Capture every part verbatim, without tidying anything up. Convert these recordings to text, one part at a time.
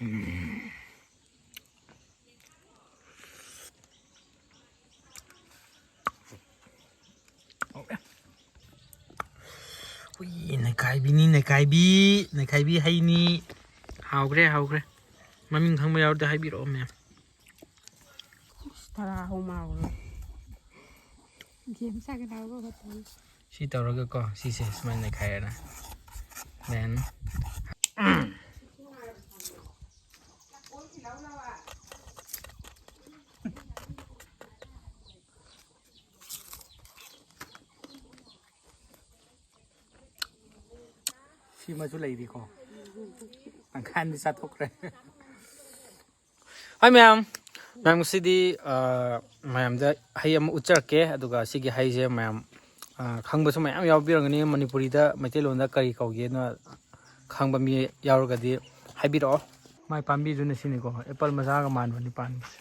ꯎꯝ꯫ ꯍꯨꯏ, ꯅꯩꯈꯥꯏꯕꯤꯅꯤ, ꯅꯩꯈꯥꯏꯕꯤ, ꯅꯩꯈꯥꯏꯕꯤ ꯍꯩꯅꯤ꯫ ꯍꯥꯎꯈ꯭ꯔꯦ, ꯍꯥꯎꯈ꯭ꯔꯦ꯫ ꯃꯃꯤꯡ ꯈꯪꯕ ꯌꯥꯎꯔꯗꯤ ꯍꯥꯏꯕꯤꯔꯛꯑꯣ, ꯃꯌꯥꯝ꯫ ꯏꯁ, ꯇꯔꯥ ꯍꯧ ꯃꯥꯜꯂꯦ꯫ ꯒꯦꯝ ꯁꯥꯒꯦ ꯇꯧꯕ ꯈꯛꯇꯅꯤ꯫ ꯁꯤ ꯇꯧꯔꯒꯀꯣ, ꯁꯤꯁꯦ ꯁꯨꯃꯥꯏꯅ ꯅꯩꯈꯥꯏꯔꯦꯅ꯫ Then, ꯁꯤꯃꯁꯨ ꯂꯩꯔꯤꯀꯣ꯫ ꯇꯪꯈꯥꯏ ꯑꯃꯗꯤ ꯆꯥꯊꯣꯛꯈ꯭ꯔꯦ꯫ ꯍꯥꯏ ꯃꯌꯥꯝ, ꯃꯌꯥꯝ ꯉꯁꯤꯗꯤ, ꯑ, ꯃꯌꯥꯝꯗ ꯍꯩ ꯑꯃ ꯎꯠꯆꯔꯛꯀꯦ꯫ ꯑꯗꯨꯒ ꯁꯤꯒꯤ ꯍꯩꯁꯦ ꯃꯌꯥꯝ, ꯑ, ꯈꯪꯕꯁꯨ ꯃꯌꯥꯝ ꯌꯥꯎꯕꯤꯔꯝꯒꯅꯤ꯫ ꯃꯅꯤꯄꯨꯔꯤꯗ, ꯃꯩꯇꯩꯂꯣꯟꯗ ꯀꯔꯤ ꯀꯧꯒꯦꯅ ꯈꯪꯕ ꯃꯤ ꯌꯥꯎꯔꯒꯗꯤ ꯍꯥꯏꯕꯤꯔꯛꯑꯣ꯫ ꯃꯥꯏ ꯄꯥꯝꯕꯤꯗꯨꯅ ꯁꯤꯅꯤꯀꯣ, ꯑꯦꯄꯜ ꯃꯆꯥꯒ ꯃꯥꯟꯕꯅꯤ ꯄꯥꯟꯕꯁꯦ꯫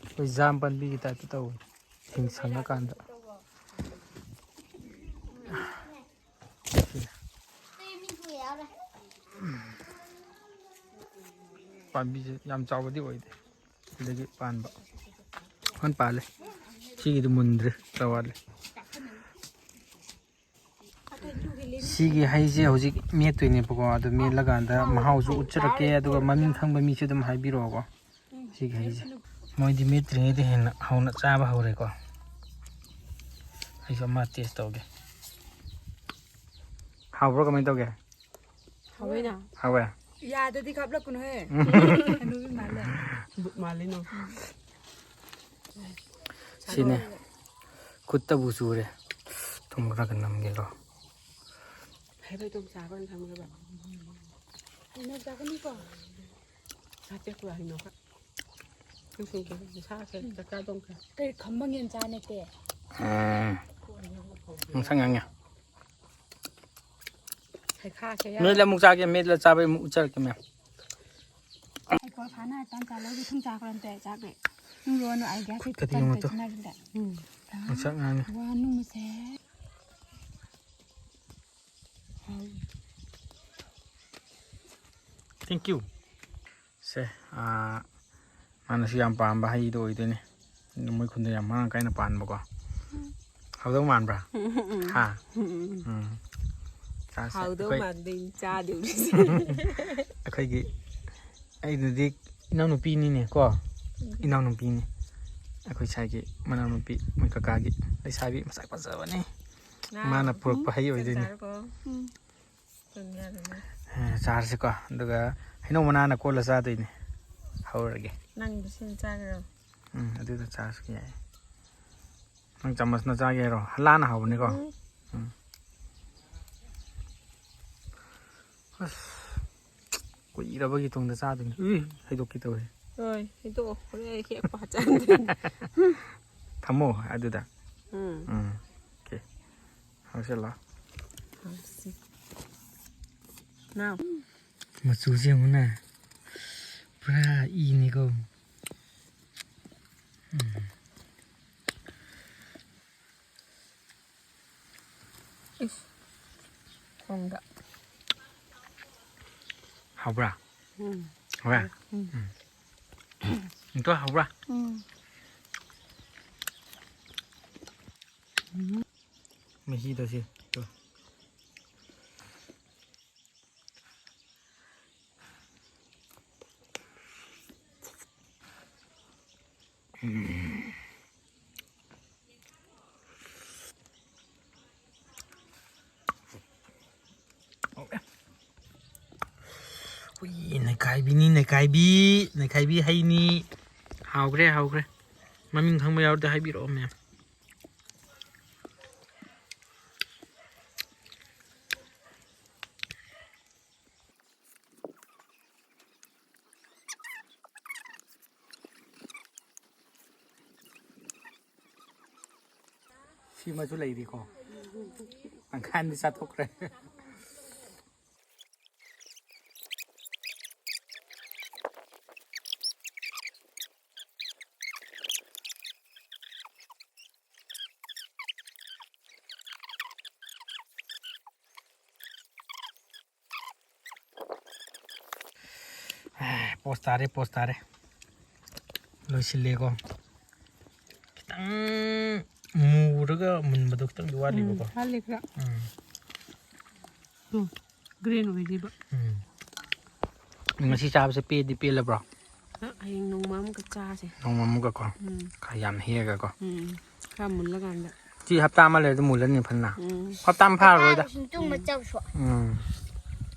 ꯑꯩꯈꯣꯏ ꯖꯥꯝ ꯄꯥꯝꯕꯤꯒꯤ ꯇꯥꯏꯞꯇ ꯇꯧꯕꯅꯤ, ꯍꯤꯡ ꯁꯪꯉꯀꯥꯟꯗ꯫ ꯄꯥꯝꯕꯤꯁꯦ ꯌꯥꯝ ꯆꯥꯎꯕꯗꯤ ꯑꯣꯏꯗꯦ꯫ ꯁꯤꯗꯒꯤ ꯄꯥꯟꯕ꯫ ꯍꯣꯟ ꯄꯥꯜꯂꯦ꯫ ꯁꯤꯒꯤꯗꯤ ꯃꯨꯟꯗ꯭ꯔꯤ, ꯈꯔ ꯋꯥꯠꯂꯤ꯫ ꯁꯤꯒꯤ ꯍꯩꯁꯦ ꯍꯧꯖꯤꯛ ꯃꯦꯠꯇꯣꯏꯅꯦꯕꯀꯣ꯫ ꯑꯗꯨ ꯃꯦꯠꯂꯀꯥꯟꯗ ꯃꯍꯥꯎꯁꯨ ꯎꯠꯆꯔꯛꯀꯦ, ꯑꯗꯨꯒ ꯃꯃꯤꯡ ꯈꯪꯕ ꯃꯤꯁꯨ ꯑꯗꯨꯝ ꯍꯥꯏꯕꯤꯔꯛꯑꯣꯀꯣ꯫ ꯁꯤꯒꯤ ꯍꯩꯁꯦ꯫ ꯃꯣꯏꯗꯤ ꯃꯦꯠꯇ꯭ꯔꯤꯉꯩꯗ ꯍꯦꯟꯅ ꯍꯧꯅ ꯆꯥꯕ ꯍꯧꯔꯦꯀꯣ꯫ ꯑꯩꯁꯨ ꯑꯃ ꯇꯦꯁ ꯇꯧꯒꯦ꯫ ꯍꯥꯎꯕ꯭ꯔꯣ, ꯀꯃꯥꯏꯅ ꯇꯧꯒꯦ? ꯍꯥꯎꯋꯦꯅ꯫ ꯍꯥꯎꯋꯦ? ꯌꯥꯗꯗꯤ ꯀꯥꯞꯂꯛꯀꯅꯨꯍꯦ꯫ ꯍꯅꯨꯕꯤ ꯃꯥꯜꯂꯦ꯫ ꯕꯨꯠ ꯃꯥꯜꯂꯤ ꯅꯪ꯫ ꯁꯤꯅꯦ꯫ ꯈꯨꯠꯇꯕꯨ ꯆꯨꯔꯦ꯫ ꯊꯨꯝ ꯈꯔ ꯈꯔ ꯅꯝꯒꯦꯀꯣ꯫ ꯍꯩꯕꯩ ꯇꯣꯡ ꯆꯥꯕ ꯑꯣꯏꯅ ꯊꯝꯒꯦꯕ꯫ ꯍꯩꯅꯧ ꯆꯥꯒꯅꯤꯀꯣ? ꯁꯥ ꯇꯦꯛꯄ ꯍꯩꯅꯧ ꯈꯔ꯫ ꯅꯪ ꯁꯨꯝ ꯀꯦ-, ꯁꯥꯁꯦ ꯆꯥꯛ ꯆꯥꯗꯧ ꯈꯔ꯫ ꯀꯔꯤ ꯈꯝꯕ ꯌꯦꯟ ꯆꯥ ꯅꯠꯇꯦ? ꯎꯝ꯫ ꯉꯁꯪ ꯉꯥꯡꯉꯦ꯫ ꯍꯩꯈꯥꯁꯦ ꯌꯥꯝ ꯃꯦꯠꯂ ꯑꯃꯨꯛ ꯆꯥꯒꯦ, ꯃꯦꯠꯂ ꯆꯥꯕꯩ ꯑꯃꯨꯛ ꯎꯠꯆꯔꯛꯀꯦ, ꯃꯌꯥꯝ꯫ ꯑꯩ ꯀꯣꯜ ꯐꯥꯅ ꯇꯥꯟ ꯆꯥ ꯂꯧꯒꯦ, ꯊꯨꯝ ꯆꯥ ꯈꯔ ꯑꯝꯇ ꯆꯥꯒꯦ꯫ ꯅꯪ ꯂꯣꯟꯅ ꯑꯥꯏꯗꯤꯌꯥ ꯈꯨꯠꯀꯗꯤ ꯌꯦꯡꯉꯨ ꯇꯨ꯫ ꯎꯝ꯫ ꯉꯁꯪ ꯉꯥꯡꯉꯦ꯫ ꯋꯥ ꯅꯨꯡꯁꯦ꯫ Thank you꯫ ꯁꯦ, ꯑꯥ, ꯃꯥꯅꯁꯨ ꯌꯥꯝ ꯄꯥꯝꯕ ꯍꯩꯗꯣ ꯑꯣꯏꯗꯣꯏꯅꯦ꯫ ꯃꯣꯏ ꯈꯨꯟꯗ ꯌꯥꯝ ꯃꯔꯥꯡ ꯀꯥꯏꯅ ꯄꯥꯟꯕꯀꯣ꯫ ꯍꯥꯎꯗꯧ ꯃꯥꯟꯕ꯭ꯔꯥ? ꯍꯥ? ꯎꯝ꯫ ꯆꯥꯁꯦ꯫ ꯍꯥꯎꯗꯧ ꯑꯩꯈꯣꯏ ꯃꯥꯟꯕꯩ ꯆꯥꯗꯧꯔꯤꯁꯦ꯫ ꯑꯩꯈꯣꯏꯒꯤ, ꯑꯩꯅꯗꯤ ꯏꯅꯥꯎꯅꯨꯄꯤꯅꯤꯅꯦ ꯀꯣ? ꯎꯝ꯫ ꯏꯅꯥꯎꯅꯨꯄꯤꯅꯤ꯫ ꯑꯩꯈꯣꯏ ꯁꯥꯏꯒꯤ ꯃꯅꯥꯎꯅꯨꯄꯤ, ꯃꯣꯏ ꯀꯀꯥꯒꯤ ꯂꯩꯁꯥꯕꯤ ꯃꯁꯛ ꯐꯖꯕꯅꯤ꯫ ꯅꯥꯎ꯫ ꯃꯥꯅ ꯄꯨꯔꯛꯄ ꯍꯩ ꯆꯥꯛ ꯑꯣꯏꯗꯣꯏꯅꯦ꯫ ꯆꯥꯔꯨꯀꯣ꯫ ꯎꯝ꯫ ꯑꯦ, ꯆꯥꯔꯁꯤꯀꯣ꯫ ꯑꯗꯨꯒ ꯍꯩꯅꯧ ꯃꯅꯥꯅ ꯀꯣꯜꯂ ꯆꯥꯗꯣꯏꯅꯦ꯫ ꯍꯧꯔꯒꯦ꯫ ꯅꯪ ꯕꯤꯁꯤꯟ ꯆꯥꯒꯦꯔꯣ? ꯎꯝ, ꯑꯗꯨꯗ ꯆꯥꯔꯁꯨ ꯌꯥꯏ꯫ ꯅꯪ ꯆꯥꯃꯁꯅ ꯆꯥꯒꯦ ꯍꯥꯏꯔꯣ? ꯍꯂꯥꯅ ꯍꯥꯎꯕꯅꯤꯀꯣ꯫ ꯎꯝ꯫ ꯎꯝ꯫ ꯑꯁ, ꯀꯨꯏꯔꯕꯒꯤ ꯇꯨꯡꯗ ꯆꯥꯗꯣꯏꯅꯤ꯫ ꯎꯏ, ꯍꯩꯗꯣꯛꯀꯦ ꯇꯧꯋꯦ꯫ ꯍꯣꯏ, ꯍꯩꯗꯣꯛꯑꯣ꯫ ꯍꯣꯔꯦꯟ ꯑꯩ ꯍꯦꯛꯄ ꯍꯥꯠꯆꯟꯗꯣꯏꯅꯤ꯫ ꯊꯝꯃꯣ ꯑꯗꯨꯗ꯫ ꯎꯝ꯫ ꯎꯝ꯫ ꯑꯣꯀꯦ꯫ ꯍꯧꯁꯜꯂꯣ꯫ ꯍꯧꯁꯤ꯫ ꯅꯥꯎ꯫ ꯃꯆꯨꯁꯦ ꯌꯦꯡꯉꯨꯅꯦ꯫ ꯄꯨꯔꯥ ꯏꯅꯤꯀꯣ꯫ ꯎꯝ꯫ ꯏꯁ꯫ ꯈꯣꯡꯗ꯫ ꯍꯥꯎꯕ꯭ꯔꯥ? ꯎꯝ꯫ ꯍꯥꯎꯋꯦ? ꯎꯝ꯫ ꯎꯝ꯫ ꯏꯇꯣ ꯍꯥꯎꯕ꯭ꯔꯥ? ꯎꯝ꯫ ꯎꯝ꯫ ꯃꯍꯤꯗꯣ ꯁꯤ, ꯇꯣ꯫ ꯎꯝ꯫ ꯍꯥꯎꯋꯦ꯫ ꯍꯨꯏ, ꯅꯩꯈꯥꯏꯕꯤꯅꯤ, ꯅꯩꯈꯥꯏꯕꯤ, ꯅꯩꯈꯥꯏꯕꯤ ꯍꯩꯅꯤ꯫ ꯍꯥꯎꯈ꯭ꯔꯦ, ꯍꯥꯎꯈ꯭ꯔꯦ꯫ ꯃꯃꯤꯡ ꯈꯪꯕ ꯌꯥꯎꯔꯗꯤ ꯍꯥꯏꯕꯤꯔꯛꯑꯣ, ꯃꯌꯥꯝ꯫ ꯁꯤꯃꯁꯨ ꯂꯩꯔꯤꯀꯣ꯫ ꯇꯪꯈꯥꯏ ꯑꯃꯗꯤ ꯆꯥꯊꯣꯛꯈ꯭ꯔꯦ꯫ ꯄꯣꯁ ꯇꯥꯔꯦ, ꯄꯣꯁ ꯇꯥꯔꯦ꯫ ꯂꯣꯏꯁꯤꯜꯂꯦꯀꯣ꯫ ꯈꯤꯇꯪ ꯃꯨꯔꯒ ꯃꯨꯟꯕꯗꯣ ꯈꯤꯇꯪꯗꯤ ꯋꯥꯠꯂꯤꯕꯀꯣ꯫ ꯎꯝ, ꯋꯥꯠꯂꯤ ꯈꯔ꯫ ꯎꯝ꯫ ꯎꯝ, green ꯑꯣꯏꯔꯤꯕ꯫ ꯎꯝ꯫ ꯉꯁꯤ ꯆꯥꯕꯁꯦ ꯄꯦꯗꯤ ꯄꯦꯜꯂꯕ꯭ꯔꯣ? ꯑ, ꯍꯌꯦꯡ ꯅꯣꯡꯃ ꯑꯃꯨꯛꯀ ꯆꯥꯁꯦ꯫ ꯅꯣꯡꯃ ꯑꯃꯨꯛꯀꯀꯣ? ꯎꯝ꯫ ꯈꯔ ꯌꯥꯝ ꯍꯦꯛꯑꯒꯀꯣ? ꯎꯝ, ꯈꯔ ꯃꯨꯜꯂꯀꯥꯟꯗ꯫ ꯁꯤ ꯍꯞꯇꯥ ꯑꯃ ꯂꯩꯔꯗꯤ ꯃꯨꯜꯂꯅꯤ ꯐꯖꯅ꯫ ꯎꯝ꯫ ꯍꯞꯇꯥ ꯑꯃ ꯐꯥꯔꯔꯣꯏꯗ꯫ ꯁꯤꯡꯖꯨ ꯃꯆꯧꯁꯨ꯫ ꯎꯝ꯫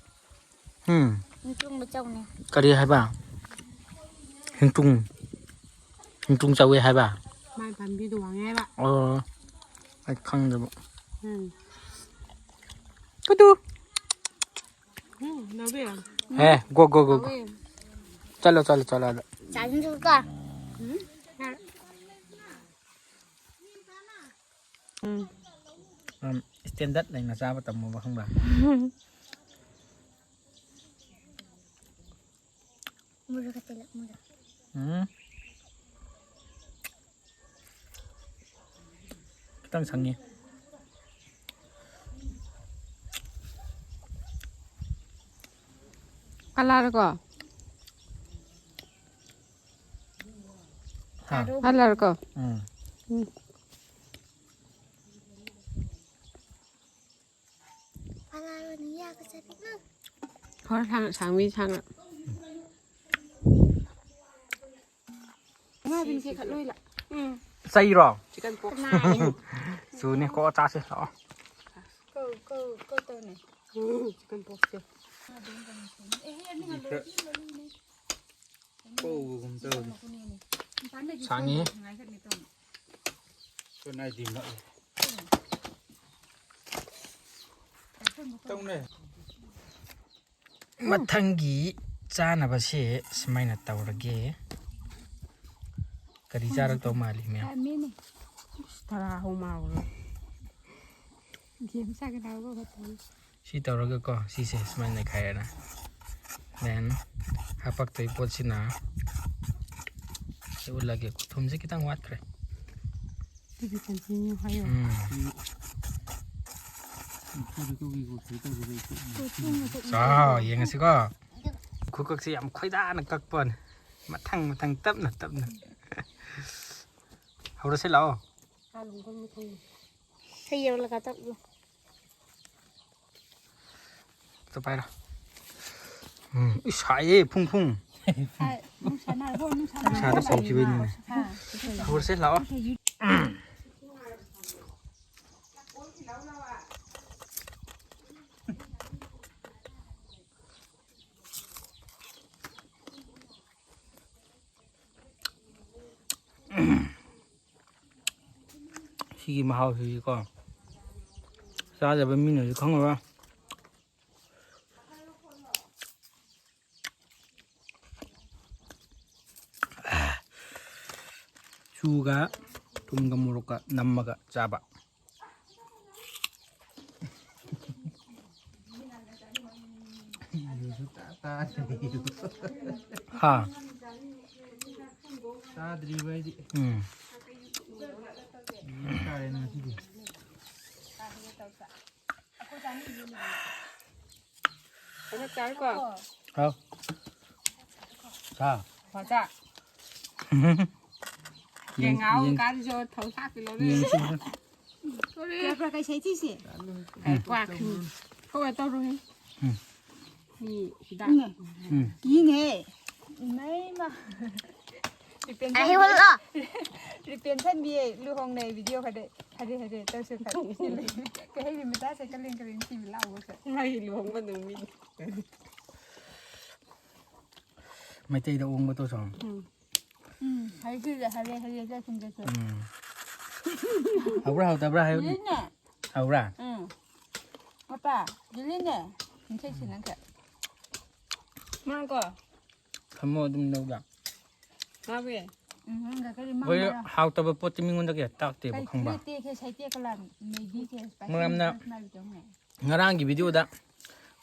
ꯎꯝ꯫ ꯁꯤꯡꯖꯨ ꯃꯆꯧꯅꯦ꯫ ꯀꯔꯤ ꯍꯥꯏꯕ? ꯍꯤꯡꯇꯨꯡ꯫ ꯍꯤꯡꯇꯨꯡ ꯆꯥꯎꯋꯦ ꯍꯥꯏꯕ? ꯃꯥꯏ ꯄꯥꯝꯕꯤꯗꯣ ꯋꯥꯡꯉꯦ ꯍꯥꯏꯕ꯫ ꯑꯣ, ꯑꯩ ꯈꯪꯗꯕ꯫ ꯎꯝ꯫ ꯀꯨꯇꯨ꯫ ꯎꯝ, ꯅꯥꯎꯕꯤ꯫ ꯍꯦ, go, go, go, go꯫ ꯅꯥꯎꯕꯤ꯫ ꯆꯠꯂꯣ, ꯆꯠꯂꯣ, ꯆꯠꯂꯣ ꯑꯗ꯫ ꯆꯥꯅꯤꯡꯗ꯭ꯔꯣ? ꯎꯝ, ꯌꯥꯔꯦ꯫ ꯎꯝ꯫ ꯌꯥꯝ standard ꯂꯩꯅ ꯆꯥꯕ ꯇꯝꯃꯣꯕ, ꯈꯪꯕ꯭ꯔꯥ? ꯃꯨꯔꯒ ꯇꯦꯜꯂꯛ ꯃꯨꯔ꯫ ꯎꯝ꯫ ꯈꯤꯇꯪ ꯁꯪꯉꯤ꯫ ꯀꯂꯔ ꯀꯣ? ꯍꯥ? ꯀꯂꯔ ꯀꯣ? ꯎꯝ꯫ ꯎꯝ꯫ ꯍꯣꯔ ꯁꯥꯡ-, ꯁꯥꯡꯕꯤ ꯁꯥꯡꯅ꯫ ꯉꯥ ꯑꯗꯨꯝ ꯆꯦꯈꯠꯂꯣꯏ ꯂꯥ꯫ ꯎꯝ꯫ ꯆꯩꯔꯣ? Chicken pox꯫ ꯁꯨꯅꯤ, ꯀꯣꯛ ꯆꯥꯁꯦ, ꯂꯥꯛꯑꯣ꯫ ꯀꯧ, ꯀꯧ, ꯀꯧ ꯇꯧꯅꯦ꯫ ꯎꯝ, chicken pox ꯁꯦ꯫ ꯄꯧꯕꯒꯨꯝ ꯇꯧꯔꯤ꯫ ꯁꯥꯡꯉꯤ꯫ ꯈꯨꯟ ꯑꯥꯏꯗꯤ ꯅꯛꯑꯦ꯫ ꯇꯧꯅꯦ꯫ ꯃꯊꯪꯒꯤ ꯆꯥꯅꯕꯁꯦ ꯁꯨꯃꯥꯏꯅ ꯇꯧꯔꯒꯦ꯫ ꯀꯔꯤ ꯆꯥꯔꯛꯇꯧ ꯃꯥꯜꯂꯤ, ꯃꯌꯥꯝ? ꯌꯥꯝꯃꯤꯅꯦ꯫ ꯏꯁ, ꯇꯔꯥ ꯍꯧ ꯃꯥꯜꯂꯦ꯫ Game ꯁꯥꯒꯗꯕ ꯈꯛꯇꯅꯤ꯫ ꯁꯤ ꯇꯧꯔꯒꯀꯣ, ꯁꯤꯁꯦ ꯁꯨꯃꯥꯏꯅ ꯅꯩꯈꯥꯏꯔꯦꯅ꯫ Then ꯍꯥꯄꯛꯇꯣꯏ ꯄꯣꯠꯁꯤꯅ ꯁꯤ ꯎꯠꯂꯒꯦ꯫ ꯊꯨꯝꯁꯦ ꯈꯤꯇꯪ ꯋꯥꯠꯈ꯭ꯔꯦ꯫ ꯑꯗꯨꯗꯤ continue ꯍꯥꯏꯌꯣ꯫ ꯎꯝ꯫ ꯆꯥꯎ, ꯌꯦꯡꯉꯁꯤꯀꯣ꯫ ꯈꯨꯀꯛꯁꯦ ꯌꯥꯝ ꯈꯣꯏꯗꯥꯅ ꯀꯛꯄꯅꯦ꯫ ꯃꯊꯪ ꯃꯊꯪ ꯇꯞꯅ ꯇꯞꯅ꯫ ꯍꯧꯔꯁꯦ ꯂꯥꯛꯑꯣ꯫ ꯁꯤ ꯌꯧꯔꯒ ꯇꯞꯅ꯫ ꯑꯝꯇ ꯄꯥꯏꯔꯣ꯫ ꯎꯝ, ꯏꯁ, ꯁꯥꯏꯌꯦ, ꯐꯨꯡ ꯐꯨꯡ꯫ ꯁꯥꯏ, ꯅꯨꯡꯁꯥꯅ, ꯍꯣ, ꯅꯨꯡꯁꯥꯅ꯫ ꯅꯨꯡꯁꯥꯗ ꯄꯣꯛꯈꯤꯕꯩꯅꯤꯅꯦ꯫ ꯍꯥ, ꯍꯧꯔꯁꯦ ꯂꯥꯛꯑꯣ꯫ ꯁꯤꯒꯤ ꯃꯍꯥꯎꯁꯤꯗꯤꯀꯣ, ꯆꯥꯗꯕ ꯃꯤꯅꯁꯨ ꯈꯪꯉꯔꯣꯏ꯫ ꯆꯨꯒ ꯊꯨꯝꯒ ꯃꯣꯔꯣꯛꯀ ꯅꯝꯃꯒ ꯆꯥꯕ꯫ ꯍꯥ? ꯆꯥꯗ꯭ꯔꯤꯕ ꯑꯩꯗꯤ꯫ ꯎꯝ꯫ ꯌꯦꯡ ꯇꯥꯔꯦꯅ ꯉꯁꯤꯗꯤ꯫ ꯍꯥꯎ꯫ ꯁꯥ꯫ ꯃꯆꯥ꯫ ꯌꯦꯡ-, ꯌꯦꯡꯉꯥꯎ ꯌꯦꯡ-, ꯀꯥꯟꯁꯨ ꯊꯧ ꯊꯥꯛꯀꯤ ꯂꯧꯔꯦ꯫ ꯌꯦꯡꯁꯤ꯫ ꯀꯌꯥ ꯀꯌꯥ ꯀꯩ ꯁꯩ ꯊꯤꯁꯦ? ꯀꯥꯏ ꯀ꯭ꯋꯥꯛ꯫ ꯊꯧꯕ ꯇꯧꯔꯣꯏꯍꯦ꯫ ꯎꯝ꯫ ꯃꯤ ꯍꯤꯗꯥꯛ꯫ ꯎꯝ꯫ ꯀꯤꯅꯦ꯫ ꯏꯃꯩꯃ꯫ ꯔꯤꯄꯦꯟꯁꯟ ꯑꯩ ꯍꯣꯜꯂꯣ꯫ ꯔꯤꯄꯦꯟꯁꯟ ꯕꯤ ꯑꯦ ꯂꯨꯍꯣꯡꯅꯩ ꯚꯤꯗꯤꯑꯣ ꯈꯔꯗꯤ ꯍꯥꯏꯗꯤ ꯍꯥꯏꯗꯤ ꯇꯧꯁꯨ ꯈꯔ꯫ ꯀꯩ ꯍꯩꯕꯤ ꯃꯆꯥꯁꯦ ꯀꯂꯦꯟ ꯀꯂꯦꯟ ꯊꯤꯕ ꯂꯥꯛꯑꯣ ꯁꯦ꯫ ꯃꯥꯒꯤ ꯂꯨꯍꯣꯡꯕ ꯅꯨꯃꯤꯠ꯫ ꯃꯩꯇꯩꯗ ꯑꯣꯡꯕ ꯇꯧꯁꯣ꯫ ꯎꯝ꯫ ꯎꯝ, ꯍꯥꯏꯗꯤ ꯍꯥꯏꯔꯦ, ꯍꯥꯏꯔꯦ, ꯆꯠꯁꯤꯟ ꯆꯠꯁꯤꯟ꯫ ꯎꯝ꯫ ꯍꯧꯕ꯭ꯔꯥ ꯍꯧꯗꯕ꯭ꯔꯥ ꯍꯥꯏꯌꯨ꯫ ꯌꯦꯡꯅꯦ꯫ ꯍꯧꯕ꯭ꯔꯥ? ꯎꯝ꯫ ꯃꯄꯥ, ꯌꯦꯡꯅꯦ꯫ ꯅꯤꯡꯊꯤꯁꯤ ꯅꯪꯁꯦ꯫ ꯃꯥꯀꯣ꯫ ꯊꯝꯃꯣ ꯑꯗꯨꯝ ꯂꯧꯗ꯫ ꯃꯥꯕꯨ ꯌꯥꯏ꯫ ꯎꯝ, ꯅꯪꯒ ꯀꯔꯤ ꯑꯩꯈꯣꯏ ꯃꯥꯡꯕ꯭ꯔꯥ? ꯍꯥꯎꯇꯕ ꯄꯣꯠꯇꯤ ꯃꯤꯉꯣꯟꯗꯒꯤ ꯍꯦꯛ ꯇꯥꯛꯇꯦꯕ, ꯀꯩ ꯈꯪꯕ꯭ꯔꯥ? ꯈꯨꯂꯦꯠꯇꯦ, ꯀꯩ ꯁꯩꯇꯦꯛ ꯀꯂꯥꯟ, ꯃꯦꯒꯤ ꯀꯩ ꯁ꯭ꯄꯥꯏꯁꯤ ꯃꯔꯝꯅ ꯅꯨꯗꯜꯁ ꯃꯥꯏꯕꯤꯗꯧꯅꯦ꯫ ꯉꯔꯥꯡꯒꯤ ꯚꯤꯗꯤꯑꯣꯗ,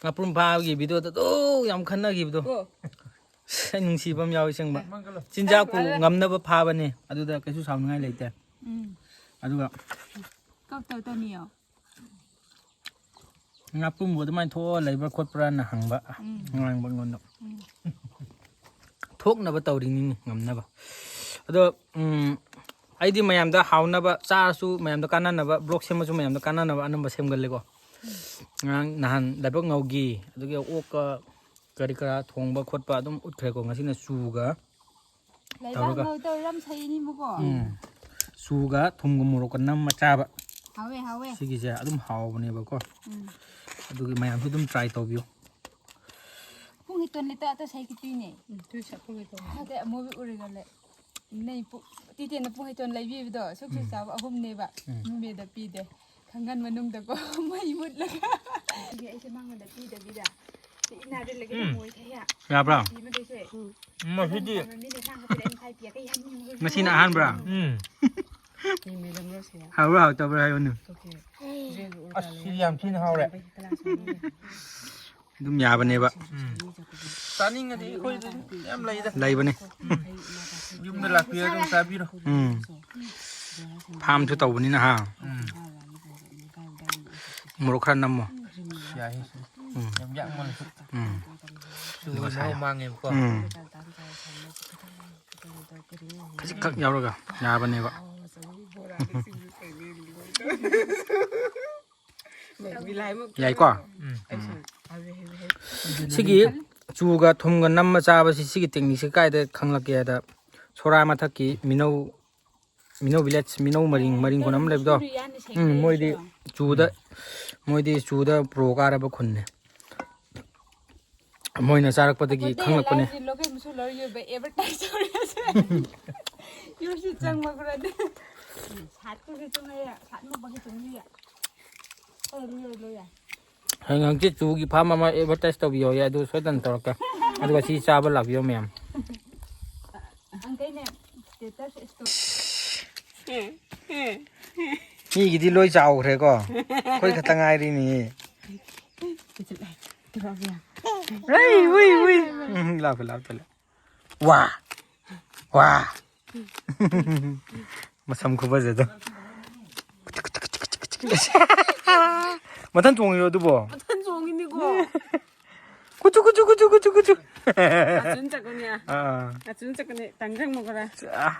ꯉꯥꯄ꯭ꯔꯨꯝ ꯐꯥꯕꯒꯤ ꯚꯤꯗꯤꯑꯣꯗ ꯑꯗꯨ ꯌꯥꯝ ꯈꯟꯅꯈꯤꯕꯗꯣ꯫ ꯀꯣ꯫ ꯑꯁ, ꯑꯩ ꯅꯨꯡꯁꯤꯕ ꯑꯃ ꯌꯥꯎꯋꯤ ꯑꯁꯦꯡꯕ꯫ ꯃꯪꯒꯜ꯫ ꯆꯤꯟꯖꯥꯛꯄꯨ ꯃꯪꯒꯜ꯫ ꯉꯝꯅꯕ ꯐꯥꯕꯅꯤ, ꯑꯗꯨꯗ ꯀꯩꯁꯨ ꯁꯥꯎꯅꯤꯡꯉꯥꯏ ꯂꯩꯇꯦ꯫ ꯎꯝ꯫ ꯑꯗꯨꯒ ꯀꯛꯇꯧ ꯇꯧꯅꯤꯌꯣ꯫ ꯉꯥꯄ꯭ꯔꯨꯝꯕꯨ ꯑꯗꯨꯃꯥꯏꯅ ꯊꯣꯛꯑ ꯂꯩꯕ꯭ꯔꯥ ꯈꯣꯠꯄ꯭ꯔꯥꯅ ꯍꯪꯕ꯫ ꯎꯝ꯫ ꯉꯥꯡꯕ ꯑꯩꯉꯣꯟꯗ꯫ ꯎꯝ꯫ ꯊꯣꯛꯅꯕ ꯇꯧꯔꯤꯅꯤꯅꯦ, ꯉꯝꯅꯕ꯫ ꯑꯗꯣ ꯎꯝ, ꯑꯩꯗꯤ ꯃꯌꯥꯝꯗ ꯍꯥꯎꯅꯕ, ꯆꯥꯔꯁꯨ ꯃꯌꯥꯝꯗ ꯀꯥꯟꯅꯅꯕ, ꯕ꯭ꯂꯣꯛ ꯁꯦꯝꯃꯁꯨ ꯃꯌꯥꯝꯗ ꯀꯥꯟꯅꯅꯕ ꯑꯅꯝꯕ ꯁꯦꯝꯒꯜꯂꯦꯀꯣ꯫ ꯉꯔꯥꯡ ꯅꯍꯥꯟ ꯂꯥꯏꯕꯛ ꯉꯧꯒꯤ, ꯑꯗꯨꯒ ꯑꯣꯛꯀ ꯀꯔꯤ ꯀꯔꯥ ꯊꯣꯡꯕ ꯈꯣꯠꯄ ꯑꯗꯨꯝ ꯎꯠꯈ꯭ꯔꯦꯀꯣ꯫ ꯉꯁꯤꯅ ꯆꯨꯒ ꯂꯩꯕꯥꯛ ꯇꯧꯔꯒ꯫ ꯉꯧ ꯇꯧꯔ ꯌꯥꯝ ꯁꯩꯅꯤꯕꯀꯣ꯫ ꯎꯝ, ꯆꯨꯒ ꯊꯨꯝꯒ ꯃꯣꯔꯣꯛꯀ ꯅꯝꯃ ꯆꯥꯕ꯫ ꯍꯥꯎꯋꯦ, ꯍꯥꯎꯋꯦ꯫ ꯁꯤꯒꯤꯁꯦ ꯑꯗꯨꯝ ꯍꯥꯎꯕꯅꯦꯕꯀꯣ꯫ ꯎꯝ꯫ ꯑꯗꯨꯒꯤ ꯃꯌꯥꯝꯁꯨ ꯑꯗꯨꯝ ꯇ꯭ꯔꯥꯏ ꯇꯧꯕꯤꯌꯨ꯫ ꯄꯨꯡ ꯍꯤꯇꯣꯟ ꯂꯤꯇ ꯑꯇ ꯁꯥꯏ ꯈꯤꯇꯤꯅꯦ꯫ ꯎꯝ, ꯇꯨꯏ ꯁꯥꯄꯨꯡ ꯍꯤꯇꯣꯟ꯫ ꯍꯥꯏꯗꯤ ꯑꯃꯨꯕꯤ ꯎꯔꯒ ꯂꯩ꯫ ꯅꯩ ꯄꯨ-, ꯇꯤꯇꯦꯟꯅ ꯄꯨꯡ ꯍꯤꯇꯣꯟ ꯂꯩꯕꯤꯕꯗꯣ ꯁꯨꯛꯁꯨ ꯎꯝ꯫ ꯆꯥꯕ ꯑꯍꯨꯝꯅꯦꯕ꯫ ꯎꯝ꯫ ꯃꯤꯃꯦꯗ ꯄꯤꯗꯦ꯫ ꯈꯪꯍꯟ ꯃꯅꯨꯡꯗꯀꯣ ꯃꯩ ꯃꯨꯠꯂꯒ꯫ ꯑꯩꯁꯦ ꯃꯉꯣꯟꯗ ꯄꯤꯗꯕꯤꯗ ꯏꯅꯥꯗ ꯂꯩꯒꯦ ꯎꯝ꯫ ꯃꯣꯏ ꯊꯩꯌꯥ꯫ ꯌꯥꯕ꯭ꯔꯥ? ꯐꯤ ꯃꯈꯩꯁꯦ꯫ ꯃꯁꯤꯗꯤ ꯃꯤꯅ ꯁꯥꯡ ꯍꯥꯞꯄꯗ ꯑꯩꯅ ꯊꯥꯏ ꯄꯤꯌꯥ ꯀꯩ ꯍꯥꯏꯅꯤ? ꯉꯁꯤꯅ ꯑꯍꯥꯟꯕ꯭ꯔꯥ? ꯎꯝ꯫ ꯍꯥꯎꯕ꯭ꯔꯥ ꯍꯥꯎꯇꯕ꯭ꯔꯥ ꯍꯥꯏꯌꯨꯅꯦ꯫ ꯖꯦꯜ ꯎꯔ ꯑꯁ, ꯁꯤ ꯌꯥꯝ ꯊꯤꯅ ꯍꯥꯎꯔꯦ꯫ ꯑꯗꯨꯝ ꯌꯥꯕꯅꯦꯕ꯫ ꯎꯝ꯫ ꯆꯥꯅꯤꯡꯉꯗꯤ ꯑꯩꯈꯣꯏꯗ ꯌꯥꯝ ꯂꯩꯗ꯫ ꯂꯩꯕꯅꯦ꯫ ꯌꯨꯝꯗ ꯂꯥꯛꯄꯤꯔ ꯑꯗꯨꯝ ꯆꯥꯕꯤꯔꯣ꯫ ꯎꯝ꯫ ꯐꯥꯝꯁꯨ ꯇꯧꯕꯅꯤꯅ ꯍꯥ꯫ ꯎꯝ꯫ ꯃꯣꯔꯣꯛ ꯈꯔ ꯅꯝꯃꯣ꯫ ꯌꯥꯏ꯫ ꯎꯝ꯫ ꯌꯥꯝ ꯌꯥꯛꯃꯜꯂꯁꯨ꯫ ꯎꯝ꯫ ꯆꯨꯒꯤ ꯃꯍꯥꯎ ꯃꯥꯡꯉꯦꯕꯀꯣ꯫ ꯎꯝ꯫ ꯈꯖꯤꯛꯈꯛ ꯌꯥꯎꯔꯒ ꯌꯥꯕꯅꯦꯕ꯫ ꯎꯝ꯫ ꯁꯤꯒꯤ ꯆꯨꯒ ꯊꯨꯝꯒ ꯅꯝꯃ ꯆꯥꯕꯁꯤ, ꯁꯤꯒꯤ ꯇꯦꯛꯅꯤꯛꯁꯤ ꯀꯥꯏꯗ ꯈꯪꯂꯛꯀꯦ ꯍꯥꯏꯗ, ꯁꯣꯔꯥ ꯃꯊꯛꯀꯤ ꯃꯤꯅꯧ, ꯃꯤꯅꯧ ꯚꯤꯂꯦꯖ, ꯃꯤꯅꯧ ꯃꯔꯤꯡ, ꯃꯔꯤꯡ ꯈꯨꯟ ꯑꯃ ꯂꯩꯕꯗꯣ꯫ ꯎꯝ, ꯃꯣꯏꯗꯤ ꯆꯨꯗ, ꯃꯣꯏꯗꯤ ꯆꯨꯗ ꯄ꯭ꯔꯣ ꯀꯥꯔꯕ ꯈꯨꯟꯅꯦ꯫ ꯃꯣꯏꯅ ꯆꯥꯔꯛꯄꯗꯒꯤ ꯈꯪꯂꯛꯄꯅꯦ꯫ ꯂꯣꯀꯦꯜ ꯃꯁꯨ ꯂꯧꯔ ꯌꯣꯏꯕ ꯑꯦꯗꯚꯔꯇꯥꯏꯁ ꯇꯧꯔꯁꯦ꯫ ꯌꯨꯝꯁꯨ ꯆꯪꯕ ꯈꯔꯗꯤ꯫ ꯁꯥꯠꯄꯒꯤ ꯆꯨꯝꯃꯦ, ꯁꯥꯠ ꯃꯛꯄꯒꯤ ꯆꯨꯝꯃꯦ꯫ ꯑꯣ, ꯂꯣꯏ, ꯂꯣꯏ ꯌꯥꯏ꯫ ꯍꯌꯦꯡ ꯍꯪꯆꯤꯠ ꯆꯨꯒꯤ ꯐꯥꯔꯝ ꯑꯃ ꯑꯦꯗꯚꯔꯇꯥꯏꯁ ꯇꯧꯕꯤꯌꯣ, ꯑꯗꯨ ꯁꯣꯏꯗꯅ ꯇꯧꯔꯛꯀꯦ꯫ ꯑꯗꯨꯒ ꯁꯤ ꯆꯥꯕ ꯂꯥꯛꯄꯤꯌꯣ ꯃꯌꯥꯝ꯫ ꯑꯪꯀꯩꯅꯦ, status store꯫ ꯃꯤꯒꯤꯗꯤ ꯂꯣꯏ ꯆꯥꯎꯈ꯭ꯔꯦꯀꯣ, ꯑꯩꯈꯣꯏ ꯈꯛꯇ ꯉꯥꯏꯔꯤꯅꯤ꯫ ꯎꯝ, ꯂꯥꯞꯄꯦ, ꯂꯥꯞꯄꯦ, ꯂꯥꯞꯄꯦ꯫ ꯋꯥ! ꯋꯥ! ꯃꯁꯝ ꯈꯨꯕꯖꯗꯣ꯫ ꯃꯊꯟ ꯆꯣꯡꯉꯤꯔꯣ ꯑꯗꯨꯕꯣ? ꯃꯊꯟ ꯆꯣꯡꯉꯤꯅꯤꯀꯣ꯫ ꯀꯨꯆꯨ ꯀꯨꯆꯨ ꯀꯨꯆꯨ ꯀꯨꯆꯨ ꯀꯨꯆꯨ꯫ ꯑꯆꯨꯟ ꯆꯠꯀꯅꯤ꯫ ꯑꯥ꯫ ꯑꯆꯨꯟ ꯆꯠꯀꯅꯤ꯫ ꯇꯪꯖꯪ ꯃꯈꯔ꯫ ꯑꯥ꯫